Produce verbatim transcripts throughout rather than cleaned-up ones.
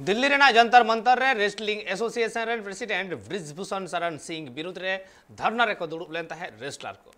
ᱫᱤᱞᱞᱤ ᱨᱮᱱᱟᱜ ᱡᱚᱱᱛᱚᱨ ᱢᱚᱱᱛᱚᱨ ᱨᱮ wrestling association ᱨᱮᱱ ᱯᱨᱮᱥᱤᱰᱮᱱᱴ ᱵᱨᱤᱡᱽ ᱵᱷᱩᱥᱚᱱ ᱥᱚᱨᱚᱱ ᱥᱤᱝ ᱵᱤᱨᱩᱫᱷ ᱨᱮ ᱫᱷᱚᱨᱱᱟ ᱨᱮᱠᱚ ᱫᱩᱲᱩᱵ ᱞᱮᱱ ᱛᱟᱦᱮᱸᱫ ᱨᱮᱥᱞᱟᱨ ᱠᱚ᱾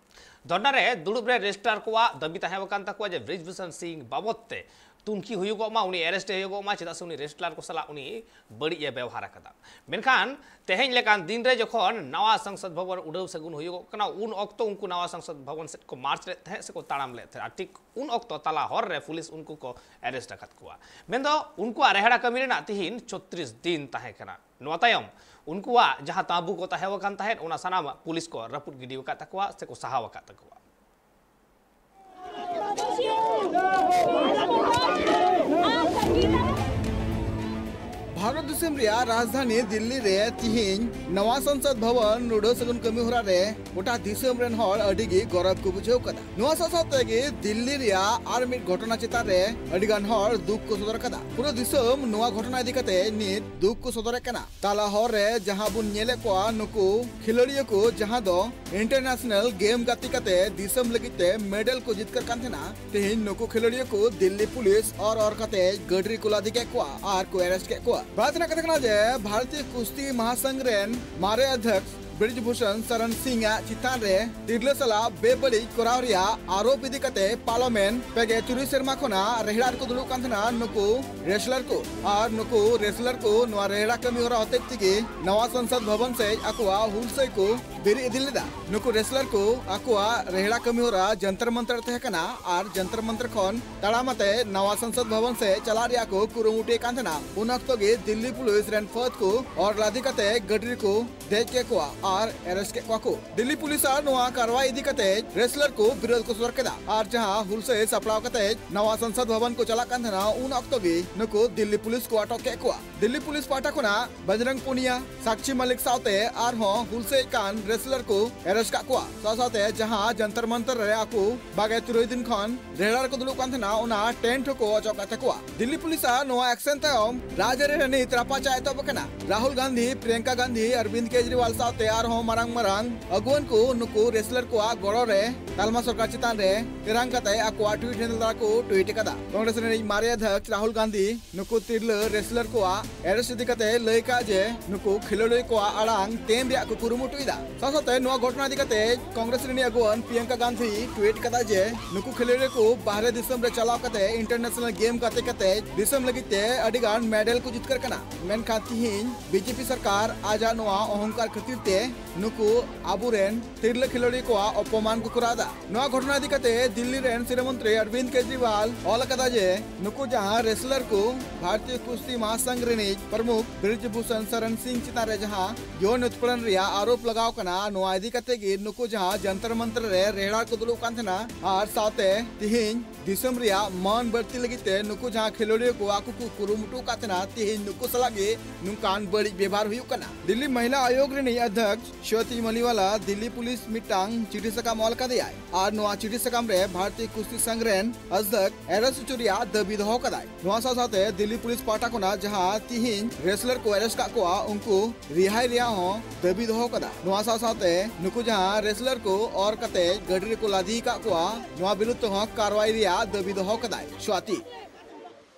ᱫᱷᱚᱨᱱᱟ ᱨᱮ ᱫᱩᱲᱩᱵ ᱨᱮ ᱨᱮᱥᱞᱟᱨ ᱠᱚᱣᱟᱜ ᱫᱟᱹᱵᱤ ᱛᱟᱦᱮᱸ ᱠᱟᱱ ᱛᱟᱠᱚᱣᱟ ᱡᱮ ᱵᱨᱤᱡᱽ ᱵᱷᱩᱥᱚᱱ ᱥᱤᱝ ᱵᱟᱵᱚᱛ ᱛᱮ ᱛᱩᱱᱠᱷᱤ ᱦᱩᱭᱩᱜᱚᱜ ᱢᱟ, ᱩᱱᱤ ᱮᱨᱮᱥᱴ ᱮ ᱦᱩᱭᱩᱜᱚᱜ ᱢᱟ, ᱪᱮᱫᱟᱜ ᱥᱮ ᱩᱱᱤ ᱨᱮᱥᱞᱟᱨ ᱠᱚ ᱥᱟᱞᱟᱜ ᱩᱱᱤ ᱵᱟᱹᱲᱤᱡ ᱮ ᱵᱮᱣᱦᱟᱨ ᱟᱠᱟᱫᱟ᱾ ᱢᱮᱱᱠᱷᱟᱱ ᱛᱮᱦᱮᱧ ᱞᱮᱠᱟᱱ ᱫᱤᱱ ᱨᱮ ᱡᱚᱠᱷᱚᱱ ᱱᱟᱣᱟ ᱥᱚᱝᱥᱚᱫ ᱵᱷᱚᱵᱚᱱ ᱩᱰᱟᱹᱣ ᱥᱟᱹᱜᱩᱱ ᱦᱩᱭᱩᱜᱚᱜ ᱠᱟᱱᱟ, ᱩᱱ ᱚᱠᱛᱚ ᱩᱱᱠᱩ ᱱᱟᱣᱟ ᱥᱚᱝᱥᱚᱫ ᱵᱷᱚᱵᱚᱱ ᱥᱮᱫ ᱠᱚ ᱢᱟᱨᱪ ᱞᱮᱫ ᱛᱟᱦᱮᱸᱫ ᱥᱮᱠᱚ ᱛᱟᱲᱟᱢ ᱞᱮᱫ ᱛᱟᱦᱮᱸᱫ᱾ ᱟᱨ ᱴᱷᱤᱠ ᱩᱱ ᱚᱠᱛᱚ ᱛᱟᱞᱟ ᱦᱚᱨ ᱨᱮ ᱯᱩᱞᱤᱥ ᱩᱱᱠᱩ ᱠᱚ ᱮᱨᱮᱥᱴ ᱟᱠᱟᱫ ᱠᱚᱣᱟ᱾ ᱢᱮᱱᱫᱚ ᱩᱱᱠᱩᱣᱟᱜ ᱨᱮᱦᱮᱲᱟ ᱠᱟᱹᱢᱤ ᱨᱮᱱᱟᱜ ᱛᱤᱦᱤᱧ ᱪᱷᱚᱛᱨᱤᱥ ᱫᱤᱱ ᱛᱟᱦᱮᱸ ᱠᱟᱱᱟ᱾ ᱱᱚᱣᱟ ᱛᱟᱭᱚᱢ ᱩᱱᱠᱩᱣᱟᱜ ᱡᱟᱦᱟᱸ ᱛᱟᱸᱵᱩ ᱠᱚ ᱛᱟᱦᱮᱸ ᱟᱠᱟᱱ ᱛᱟᱦᱮᱸᱫ, ᱚᱱᱟ ᱥᱟᱱᱟᱢᱟᱜ ᱯᱩᱞᱤᱥ ᱠᱚ ᱨᱟᱹᱯᱩᱫ ᱜᱤᱰᱤ ᱟᱠᱟᱫ ᱛᱟᱠᱚᱣᱟ ᱥᱮᱠᱚ ᱥᱟᱦᱟᱣ ᱟᱠᱟᱫ ᱛᱟᱠᱚᱣᱟ᱾ ᱵᱷᱟᱨᱚᱛ ᱫᱤᱥᱚᱢ ᱨᱮᱭᱟᱜ ᱨᱟᱡᱽᱫᱷᱟᱱᱤ ᱫᱤᱞᱞᱤ ᱨᱮ ᱛᱤᱦᱤᱧ ᱱᱟᱣᱟ ᱥᱚᱝᱥᱚᱫ ᱵᱷᱚᱵᱚᱱ ᱩᱰᱟᱹᱣ ᱥᱟᱹᱜᱩᱱ ᱠᱟᱹᱢᱤ ᱦᱚᱨᱟ ᱨᱮ ᱜᱚᱴᱟ ᱫᱤᱥᱚᱢ ᱨᱮᱱ ᱦᱚᱲ ᱟᱹᱰᱤ ᱜᱮ ᱜᱚᱨᱚᱵᱽ ᱠᱚ ᱵᱩᱡᱷᱟᱹᱣ ᱠᱟᱫᱟ᱾ ᱱᱚᱣᱟ ᱥᱟᱶ ᱥᱟᱶ ᱛᱮᱜᱮ ᱫᱤᱞᱞᱤ ᱨᱮᱭᱟᱜ ᱟᱨ ᱢᱤᱫ ᱜᱷᱚᱴᱚᱱᱟ ᱪᱮᱛᱟᱱ ᱨᱮ ᱟᱹᱰᱤ ᱜᱟᱱ ᱦᱚᱲ ᱫᱩᱠ ᱠᱚ ᱥᱚᱫᱚᱨ ᱠᱟᱫᱟ᱾ ᱯᱩᱨᱟᱹ ᱫᱤᱥᱚᱢ ᱱᱚᱣᱟ ᱜᱷᱚᱴᱚᱱᱟ ᱤᱫᱤ ᱠᱟᱛᱮ ᱱᱤᱛ ᱫᱩᱠ ᱠᱚ ᱥᱚᱫᱚᱨᱮᱫ ᱠᱟᱱᱟ᱾ ᱛᱟᱞᱟ ᱦᱚᱨ ᱨᱮ ᱡᱟᱦᱟᱸ ᱵᱚᱱ ᱧᱮᱞᱮᱫ ᱠᱚᱣᱟ, ᱱᱩᱠᱩ ᱠᱷᱮᱞᱳᱰᱤᱭᱟᱹ ᱠᱚ ᱡᱟᱦᱟᱸ ᱫᱚ ᱤᱱᱴᱟᱨᱱᱮᱥᱱᱟᱞ ᱜᱮᱢ ᱜᱟᱛᱮ ᱠᱟᱛᱮ ᱫᱤᱥᱚᱢ ᱞᱟᱹᱜᱤᱫ ᱛᱮ ᱢᱮᱰᱮᱞ ᱠᱚ ᱡᱤᱛᱠᱟᱹᱨ ᱠᱟᱱ ᱛᱟᱦᱮᱱᱟ, ᱛᱮᱦᱮᱧ ᱱᱩᱠᱩ ᱠᱷᱮᱞᱳᱰᱤᱭᱟᱹ ᱠᱚ ᱫᱤᱞᱞᱤ ᱯᱩᱞᱤᱥ ᱚᱨ ᱚᱨ ᱠᱟᱛᱮ ᱜᱟᱹᱰᱤ ᱨᱮᱠᱚ ᱞᱟᱫᱮ ᱠᱮᱫ ᱠᱚᱣᱟ ᱟᱨ ᱠᱚ ᱮᱨᱮᱥᱴ ᱠᱮᱫ ᱠᱚᱣᱟ᱾ ᱵᱟᱲᱟᱭ ᱛᱮᱱᱟᱜ ᱠᱟᱛᱷᱟ ᱠᱟᱱᱟ ᱡᱮ ᱵᱷᱟᱨᱚᱛᱤᱭᱚ ᱠᱩᱥᱛᱤ ᱢᱟᱦᱟᱥᱚᱝᱜᱷ ᱨᱮᱱ ᱢᱟᱨᱮ ᱚᱫᱷᱭᱚᱠᱥ ᱵᱨᱤᱡᱽ ᱵᱷᱩᱥᱚᱱ ᱥᱚᱨᱚᱱ ᱥᱤᱝ ᱟᱜ ᱪᱮᱛᱟᱱ ᱨᱮ ᱛᱤᱨᱞᱟᱹ ᱥᱟᱞᱟᱜ ᱵᱮᱵᱟᱹᱲᱤᱡ ᱠᱚᱨᱟᱣ ᱨᱮᱭᱟᱜ ᱟᱨᱳᱯ ᱤᱫᱤ ᱠᱟᱛᱮ ᱯᱟᱨᱞᱟᱢᱮᱱᱴ ᱯᱮᱜᱮ ᱛᱩᱨᱩᱭ ᱥᱮᱨᱢᱟ ᱠᱷᱚᱱᱟᱜ ᱨᱮᱦᱲᱟ ᱨᱮᱠᱚ ᱫᱩᱲᱩᱵ ᱠᱟᱱ ᱛᱟᱦᱮᱱᱟ ᱱᱩᱠᱩ ᱨᱮᱥᱞᱟᱨ ᱠᱚ᱾ ᱟᱨ ᱱᱩᱠᱩ ᱨᱮᱥᱞᱟᱨ ᱠᱚ ᱱᱚᱣᱟ ᱨᱮᱦᱲᱟ ᱠᱟᱹᱢᱤ ᱦᱚᱨᱟ ᱦᱚᱛᱮᱡ ᱛᱮᱜᱮ ᱱᱟᱣᱟ ᱥᱚᱝᱥᱚᱫ ᱵᱷᱚᱵᱚᱱ ᱥᱮᱡ ᱟᱠᱚᱣᱟᱜ ᱦᱩᱞᱥᱟᱹᱭ ᱠᱚ ᱵᱮᱨᱮᱫ ᱤᱫᱤ ᱞᱮᱫᱟ᱾ ᱱᱩᱠᱩ ᱨᱮᱥᱞᱟᱨ ᱠᱚ ᱟᱠᱚᱣᱟᱜ ᱨᱮᱦᱲᱟ ᱠᱟᱹᱢᱤ ᱦᱚᱨᱟ ᱡᱚᱱᱛᱚᱨ ᱢᱚᱱᱛᱚᱨ ᱛᱟᱦᱮᱸ ᱠᱟᱱᱟ ᱟᱨ ᱡᱚᱱᱛᱚᱨ ᱢᱚᱱᱛᱚᱨ ᱠᱷᱚᱱ ᱛᱟᱲᱟᱢ ᱟᱛᱮ ᱱᱟᱣᱟ ᱥᱚᱝᱥᱚᱫ ᱵᱷᱚᱵᱚᱱ ᱥᱮᱡ ᱪᱟᱞᱟᱜ ᱨᱮᱭᱟᱜ ᱠᱚ ᱠᱩᱨᱩᱢᱩᱴᱩᱭᱮᱫ ᱠᱟᱱ ᱛᱟᱦᱮᱱᱟ᱾ ᱩᱱ ᱚᱠᱛᱚ ᱜᱮ ᱫᱤᱞᱞᱤ ᱯᱩᱞᱤᱥ ᱨᱮᱱ ᱯᱷᱟᱹᱫ ᱠᱚ ᱚᱨ ᱞᱟᱫᱮ ᱠᱟᱛᱮ ᱜᱟᱹᱰᱤ ᱨᱮᱠᱚ ᱫᱮᱡ ᱠᱮᱫ ᱠᱚᱣᱟ ᱟᱨ ᱮᱨᱮᱥᱴ ᱠᱮᱫ ᱠᱚᱣᱟ ᱠᱚ᱾ ᱫᱤᱞᱞᱤ ᱯᱩᱞᱤᱥ ᱟᱜ ᱱᱚᱣᱟ ᱠᱟᱨᱣᱟᱭ ᱤᱫᱤ ᱠᱟᱛᱮ ᱨᱮᱥᱞᱟᱨ ᱠᱚ ᱵᱤᱨᱳᱫ ᱠᱚ ᱥᱚᱫᱚᱨ ᱠᱮᱫᱟ ᱟᱨ ᱡᱟᱦᱟᱸ ᱦᱩᱞᱥᱟᱹᱭ ᱥᱟᱯᱲᱟᱣ ᱠᱟᱛᱮ ᱱᱟᱣᱟ ᱥᱚᱝᱥᱚᱫ ᱵᱷᱚᱵᱚᱱ ᱠᱚ ᱪᱟᱞᱟᱜ ᱠᱟᱱ ᱛᱟᱦᱮᱱᱟ, ᱩᱱ ᱚᱠᱛᱚ ᱜᱮ ᱱᱩᱠᱩ ᱫᱤᱞᱞᱤ ᱯᱩᱞᱤᱥ ᱠᱚ ᱟᱴᱚᱠ ᱠᱮᱫ ᱠᱚᱣᱟ᱾ ᱫᱤᱞᱞᱤ ᱯᱩᱞᱤᱥ ᱯᱟᱦᱴᱟ ᱠᱷᱚᱱᱟᱜ ᱵᱚᱡᱨᱚᱝ ᱯᱩᱱᱤᱭᱟ, ᱥᱟᱠᱪᱤ ᱢᱟᱞᱤᱠ ᱥᱟᱶᱛᱮ ᱟᱨᱦᱚᱸ ᱦᱩᱞᱥᱟᱹᱭ ᱠᱟᱱ ᱨᱮᱥᱞᱟᱨ ᱠᱚ ᱮᱨᱮᱥᱴ ᱠᱟᱜ ᱠᱚᱣᱟ᱾ ᱥᱟᱶ ᱥᱟᱶᱛᱮ ᱡᱟᱦᱟᱸ ᱡᱚᱱᱛᱚᱨ ᱢᱚᱱᱛᱚᱨ ᱨᱮ ᱟᱠᱚ ᱵᱟᱜᱮ ᱛᱩᱨᱩᱭ ᱫᱤᱱ ᱠᱷᱚᱱ ᱨᱮᱦᱲᱟ ᱨᱮᱠᱚ ᱫᱩᱲᱩᱵ ᱠᱟᱱ ᱛᱟᱦᱮᱱᱟ, ᱚᱱᱟ ᱴᱮᱱᱴ ᱦᱚᱸᱠᱚ ᱚᱪᱚᱜ ᱠᱟᱜ ᱛᱟᱠᱚᱣᱟ᱾ ᱫᱤᱞᱞᱤ ᱯᱩᱞᱤᱥᱟᱜ ᱱᱚᱣᱟ ᱮᱠᱥᱮᱱ ᱛᱟᱭᱚᱢ ᱨᱟᱡᱽᱟᱹᱨᱤ ᱨᱤᱱᱤᱡ ᱨᱟᱯᱟᱪᱟᱜ ᱮᱛᱚᱦᱚᱵ ᱟᱠᱟᱱᱟ᱾ ᱨᱟᱦᱩᱞ ᱜᱟᱱᱫᱷᱤ, ᱯᱨᱤᱭᱟᱝᱠᱟ ᱜᱟᱱᱫᱷᱤ, ᱟᱨᱵᱤᱱᱫ ᱠᱮᱡᱨᱤᱣᱟᱞ ᱥᱟᱶᱛᱮ ᱟᱨᱦᱚᱸ ᱢᱟᱨᱟᱝ ᱢᱟᱨᱟᱝ ᱟᱹᱜᱩᱣᱟᱹᱱ ᱠᱚ ᱱᱩᱠᱩ ᱨᱮᱥᱞᱟᱨ ᱠᱚᱣᱟᱜ ᱜᱚᱲᱚ ᱨᱮ ᱛᱟᱞᱢᱟ ᱥᱚᱨᱠᱟᱨ ᱪᱮᱛᱟᱱ ᱨᱮ ᱛᱮᱨᱟᱝ ᱠᱟᱛᱮ ᱟᱠᱚᱣᱟᱜ ᱴᱩᱭᱤᱴ ᱦᱮᱱᱰᱮᱞ ᱫᱟᱨᱟ ᱠᱚ ᱴᱩᱭᱤᱴ ᱟᱠᱟᱫᱟ᱾ ᱠᱚᱝᱜᱨᱮᱥ ᱨᱤᱱᱤᱡ ᱢᱟᱨᱮ ᱟᱫᱷᱭᱚᱠᱥ ᱨᱟᱦᱩᱞ ᱜᱟᱱᱫᱷᱤ ᱱᱩᱠᱩ ᱛᱤᱨᱞᱟᱹ ᱨᱮᱥᱞᱟᱨ ᱠᱚᱣᱟᱜ ᱮᱨᱮᱥᱴ ᱤᱫᱤ ᱠᱟᱛᱮ ᱞᱟᱹᱭ ᱠᱟᱜ ᱡᱮ ᱱᱩᱠᱩ ᱠᱷᱮᱞᱳᱰᱤᱭᱟᱹ ᱠᱚᱣᱟᱜ ᱟᱲᱟᱝ ᱛᱮᱢ ᱨᱮᱭᱟᱜ ᱠᱚ ᱠᱩᱨᱩᱢᱩᱴᱩᱭᱮᱫᱟ᱾ ᱥᱟᱶ ᱥᱟᱶᱛᱮ ᱱᱚᱣᱟ ᱜᱷᱚᱴᱚᱱᱟ ᱤᱫᱤ ᱠᱟᱛᱮ ᱠᱚᱝᱜᱨᱮᱥ ᱨᱤᱱᱤᱡ ᱟᱹᱜᱩᱣᱟᱹᱱ ᱯᱨᱤᱭᱟᱝᱠᱟ ᱜᱟᱱᱫᱷᱤ ᱴᱩᱭᱤᱴ ᱠᱟᱫᱟ ᱡᱮ ᱱᱩᱠᱩ ᱠᱷᱮᱞᱳᱰᱤᱭᱟᱹ ᱠᱚ ᱵᱟᱦᱨᱮ ᱫᱤᱥᱚᱢ ᱨᱮ ᱪᱟᱞᱟᱣ ᱠᱟᱛᱮ ᱤᱱᱴᱟᱨᱱᱮᱥᱱᱟᱞ ᱜᱮᱢ ᱜᱟᱛᱮ ᱠᱟᱛᱮ ᱫᱤᱥᱚᱢ ᱞᱟᱹᱜᱤᱫ ᱛᱮ ᱟᱹᱰᱤ ᱜᱟᱱ ᱢᱮᱰᱮᱞ ᱠᱚ ᱡᱤᱛᱠᱟᱹᱨ ᱠᱟᱱᱟ᱾ ᱢᱮᱱᱠᱷᱟᱱ ᱛᱤᱦᱤᱧ ᱵᱤᱡᱮᱯᱤ ᱥᱚᱨᱠᱟᱨ ᱟᱡᱟᱜ ᱱᱚᱣᱟ ᱚᱦᱚᱝᱠᱟᱨ ᱠᱷᱟᱹᱛᱤᱨ ᱛᱮ ᱱᱩᱠᱩ ᱟᱵᱚᱨᱮᱱ ᱛᱤᱨᱞᱟᱹ ᱠᱷᱮᱞᱳᱰᱤᱭᱟᱹ ᱠᱚᱣᱟᱜ ᱚᱯᱚᱢᱟᱱ ᱠᱚ ᱠᱚᱨᱟᱣ ᱮᱫᱟ᱾ ᱱᱚᱣᱟ ᱜᱷᱚᱴᱚᱱᱟ ᱤᱫᱤ ᱠᱟᱛᱮ ᱫᱤᱞᱞᱤ ᱨᱮᱱ ᱥᱤᱨᱟᱹ ᱢᱚᱱᱛᱨᱤ ᱚᱨᱵᱤᱱᱫ ᱠᱮᱡᱨᱤᱣᱟᱞ ᱚᱞ ᱟᱠᱟᱫᱟ ᱡᱮ ᱱᱩᱠᱩ ᱡᱟᱦᱟᱸ ᱨᱮᱥᱞᱟᱨ ᱠᱚ ᱵᱷᱟᱨᱚᱛᱤᱭᱚ ᱠᱩᱥᱛᱤ ᱢᱟᱦᱟᱥᱚᱝᱜᱷ ᱨᱤᱱᱤᱡ ᱯᱨᱚᱢᱩᱠᱷ ᱵᱨᱤᱡᱽ ᱵᱷᱩᱥᱚᱱ ᱥᱚᱨᱚᱱ ᱥᱤᱝ ᱪᱮᱛᱟᱱ ᱨᱮ ᱡᱟᱦᱟᱸ ᱭᱚᱱ ᱩᱛᱯᱤᱲᱚᱱ ᱨᱮᱭᱟᱜ ᱟᱨᱳᱯ ᱞᱟᱜᱟᱣ ᱠᱟᱱᱟ, ᱱᱚᱣᱟ ᱤᱫᱤ ᱠᱟᱛᱮ ᱜᱮ ᱱᱩᱠᱩ ᱡᱟᱦᱟᱸ ᱡᱚᱱᱛᱚᱨ ᱢᱚᱱᱛᱚᱨ ᱨᱮ ᱨᱮᱦᱲᱟ ᱠᱚ ᱫᱩᱲᱩᱵ ᱠᱟᱱ ᱛᱟᱦᱮᱱᱟ ᱟᱨ ᱥᱟᱶᱛᱮ ᱛᱤᱦᱤᱧ ᱫᱤᱥᱚᱢ ᱨᱮᱭᱟᱜ ᱢᱟᱹᱱ ᱵᱟᱹᱲᱛᱤ ᱞᱟᱹᱜᱤᱫ ᱛᱮ ᱱᱩᱠᱩ ᱡᱟᱦᱟᱸ ᱠᱷᱮᱞᱳᱰᱤᱭᱟᱹ ᱠᱚ ᱟᱠᱚ ᱠᱚ ᱠᱩᱨᱩᱢᱩᱴᱩ ᱟᱠᱟᱫ ᱛᱟᱦᱮᱱᱟ, ᱛᱤᱦᱤᱧ ᱱᱩᱠᱩ ᱥᱟᱞᱟᱜ ᱜᱮ ᱱᱚᱝᱠᱟᱱ ᱵᱟᱹᱲᱤᱡ ᱵᱮᱵᱷᱟᱨ ᱦᱩᱭᱩᱜ ᱠᱟᱱᱟ᱾ ᱫᱤᱞᱞᱤ ᱢᱚᱦᱤᱞᱟ ᱟᱭᱳᱜᱽ ᱨᱤᱱᱤᱡ ᱚᱫᱷᱭᱚᱠᱥ ᱥᱣᱟᱛᱤ ᱢᱟᱞᱤᱣᱟᱞᱟ ᱫᱤᱞᱞᱤ ᱯᱩᱞᱤᱥ ᱢᱤᱫᱴᱟᱝ ᱪᱤᱴᱷᱤ ᱥᱟᱠᱟᱢ ᱚᱞ ᱟᱠᱟᱫᱮᱭᱟᱭ ᱟᱨ ᱱᱚᱣᱟ ᱪᱤᱴᱷᱤ ᱥᱟᱠᱟᱢ ᱨᱮ ᱵᱷᱟᱨᱚᱛᱤᱭᱚ ᱠᱩᱥᱛᱤ ᱥᱚᱝᱜᱷ ᱨᱮᱱ ᱚᱫᱷᱭᱚᱠᱥ ᱮᱨᱮᱥᱴ ᱦᱚᱪᱚ ᱨᱮᱭᱟᱜ ᱫᱟᱹᱵᱤ ᱫᱚᱦᱚ ᱠᱟᱫᱟᱭ᱾ ᱱᱚᱣᱟ ᱥᱟᱶ ᱥᱟᱶᱛᱮ ᱫᱤᱞᱞᱤ ᱯᱩᱞᱤᱥ ᱯᱟᱦᱴᱟ ᱠᱷᱚᱱᱟᱜ ᱡᱟᱦᱟᱸ ᱛᱤᱦᱤᱧ ᱨᱮᱥᱞᱟᱨ ᱠᱚ ᱮᱨᱮᱥᱴ ᱠᱟᱜ ᱠᱚᱣᱟ, ᱩᱱᱠᱩ ᱨᱤᱦᱟᱭ ᱨᱮᱭᱟᱜ ᱦᱚᱸ ᱫᱟᱹᱵᱤ ᱫᱚᱦᱚ ᱠᱟᱫᱟ᱾ ᱱᱚᱣᱟ ᱥᱟᱶ ᱥᱟᱶᱛᱮ ᱱᱩᱠᱩ ᱡᱟᱦᱟᱸ ᱨᱮᱥᱞᱟᱨ ᱠᱚ ᱚᱨ ᱠᱟᱛᱮ ᱜᱟᱹᱰᱤ ᱨᱮᱠᱚ ᱞᱟᱫᱮ ᱟᱠᱟᱫ ᱠᱚᱣᱟ, ᱱᱚᱣᱟ ᱵᱤᱨᱩᱫᱷ ᱛᱮᱦᱚᱸ ᱠᱟᱨᱣᱟᱭ ᱨᱮᱭᱟᱜ ᱫᱟᱹᱵᱤ ᱫᱚᱦᱚ ᱠᱟᱫᱟᱭ ᱥᱣᱟᱛᱤ᱾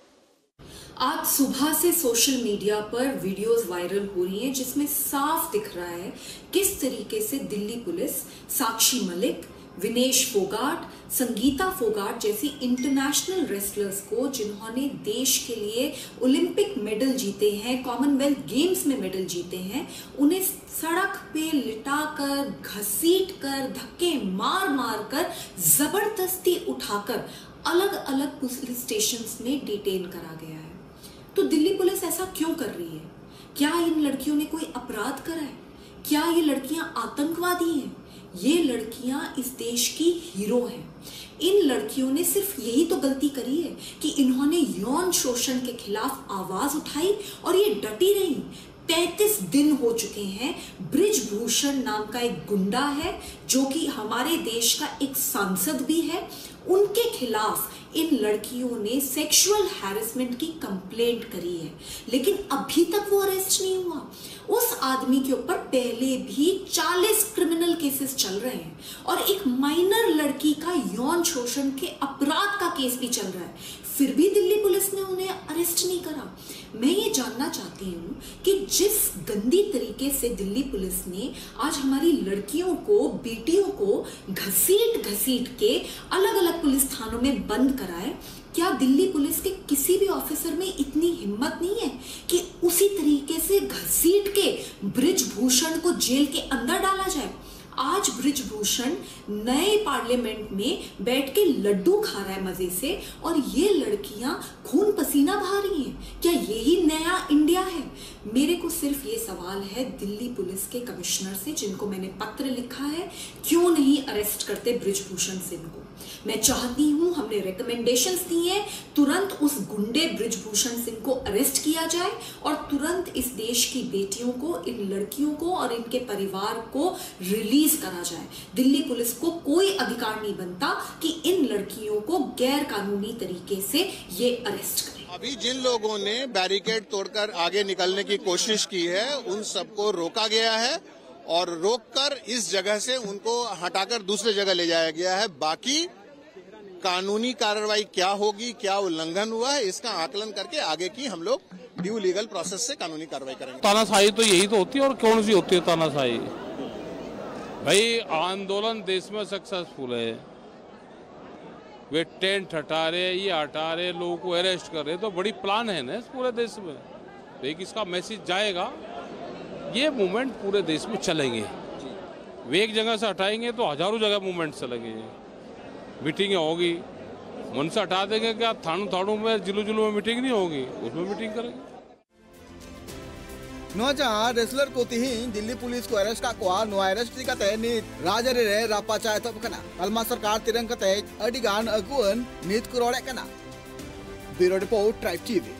आज सुबह से सोशल मीडिया पर वीडियोज़ वायरल हो रही हैं, जिसमें साफ दिख रहा है किस तरीके से दिल्ली पुलिस साक्षी मलिक, विनेश फोगाट, संगीता फोगाट जैसी इंटरनेशनल रेसलर्स को, जिन्होंने देश के लिए ओलंपिक मेडल जीते हैं, कॉमनवेल्थ गेम्स में मेडल जीते हैं, उन्हें सड़क पे लिटाकर, घसीटकर, धक्के मार मार कर, जबरदस्ती उठाकर अलग-अलग पुलिस स्टेशंस में डिटेन करा गया है। तो दिल्ली पुलिस ऐसा क्यों कर रही है? क्या इन लड़कियों ने कोई अपराध करा है? क्या ये लड़कियां आतंकवादी हैं? ये लड़कियां इस देश की हीरो हैं। इन लड़कियों ने सिर्फ यही तो गलती करी है कि इन्होंने यौन शोषण के खिलाफ आवाज उठाई और ये डटी रही। पैंतीस दिन हो चुके हैं। ब्रिजभूषण नाम का एक गुंडा है, जो कि हमारे देश का एक सांसद भी है। उनके खिलाफ इन लड़कियों ने सेक्सुअल हैरेसमेंट की कंप्लेंट करी है, लेकिन अभी तक वो अरेस्ट नहीं हुआ। उस आदमी के ऊपर पहले भी चालीस क्रिमिनल केसेस चल रहे हैं और एक माइनर लड़की का यौन शोषण के अपराध का केस भी चल रहा है, फिर भी दिल्ली पुलिस ने उन्हें अरेस्ट नहीं करा। मैं ये जानना चाहती हूँ कि जिस गंदी तरीके से दिल्ली पुलिस ने आज हमारी लड़कियों को, बेटियों को घसीट घसीट के अलग अलग पुलिस थानों में बंद कराए, क्या दिल्ली पुलिस के किसी भी ऑफिसर में इतनी हिम्मत नहीं है कि उसी तरीके से घसीट के ब्रिजभूषण को जेल के अंदर डाला जाए? आज ब्रिजभूषण नए पार्लियामेंट में बैठ के लड्डू खा रहा है मजे से, और ये लड़कियां खून पसीना बहा रही हैं। क्या यही नया इंडिया है? मेरे को सिर्फ ये सवाल है दिल्ली पुलिस के कमिश्नर से, जिनको मैंने पत्र लिखा है, क्यों नहीं अरेस्ट करते ब्रिजभूषण सिंह को? मैं चाहती हूं, हमने रिकमेंडेशंस दी हैं, तुरंत उस गुंडे ब्रिजभूषण सिंह को अरेस्ट किया जाए और तुरंत इस देश की बेटियों को, इन लड़कियों को और इनके परिवार को रिलीज करा जाए। दिल्ली पुलिस को कोई अधिकार नहीं बनता कि इन लड़कियों को गैर कानूनी तरीके से ये अरेस्ट करें। अभी जिन लोगों ने बैरिकेड तोड़कर आगे निकलने की कोशिश की है, उन सबको रोका गया है और रोककर इस जगह से उनको हटाकर दूसरे जगह ले जाया गया है। बाकी कानूनी कार्रवाई क्या होगी, क्या उल्लंघन हुआ है, इसका आकलन करके आगे की हम लोग ड्यू लीगल प्रोसेस से कानूनी कार्रवाई करेंगे। तानाशाही तो यही तो होती है, और कौन सी होती है तानाशाही? भाई, आंदोलन देश में सक्सेसफुल है, वे टेंट हटा रहे, ये हटा रहे, लोगों को अरेस्ट कर रहे, तो बड़ी प्लान है ना इस पूरे देश में। तो एक इसका मैसेज जाएगा, ये मूवमेंट पूरे देश में चलेंगे। वे एक जगह से हटाएंगे तो हजारों जगह मूवमेंट चलेंगे। मीटिंगें होगी, मन से हटा देंगे क्या? थानू थानू में, जिलू जिलू में मीटिंग नहीं होगी, उसमें मीटिंग करेंगे। ᱱᱚᱣᱟ ᱡᱟᱦᱟᱸ ᱨᱮᱥᱞᱟᱨ ᱠᱚ ᱛᱤᱦᱤᱧ ᱫᱤᱞᱞᱤ ᱯᱩᱞᱤᱥ ᱠᱚ ᱟᱨᱮᱥᱴ ᱠᱟᱜ ᱠᱚᱣᱟ, ᱱᱚᱣᱟ ᱟᱨᱮᱥᱴ ᱤᱫᱤ ᱠᱟᱛᱮ ᱱᱤᱛ ᱨᱟᱡᱽᱟᱹᱨᱤ ᱨᱮ ᱨᱟᱯᱟᱪᱟ ᱮᱛᱚᱦᱚᱵ ᱟᱠᱟᱱᱟ᱾ ᱛᱟᱞᱢᱟ ᱥᱚᱨᱠᱟᱨ ᱛᱤᱨᱟᱝ ᱠᱟᱛᱮ ᱟᱹᱰᱤ ᱜᱟᱱ ᱟᱹᱜᱩᱣᱟᱹᱱ ᱱᱤᱛ ᱠᱚ ᱨᱚᱲᱮᱫ ᱠᱟᱱᱟ᱾ ᱵᱤᱭᱩᱨᱳ ᱨᱤᱯᱳᱨᱴ, ᱴᱨᱟᱭᱤᱵᱽ ᱴᱤᱵᱷᱤ᱾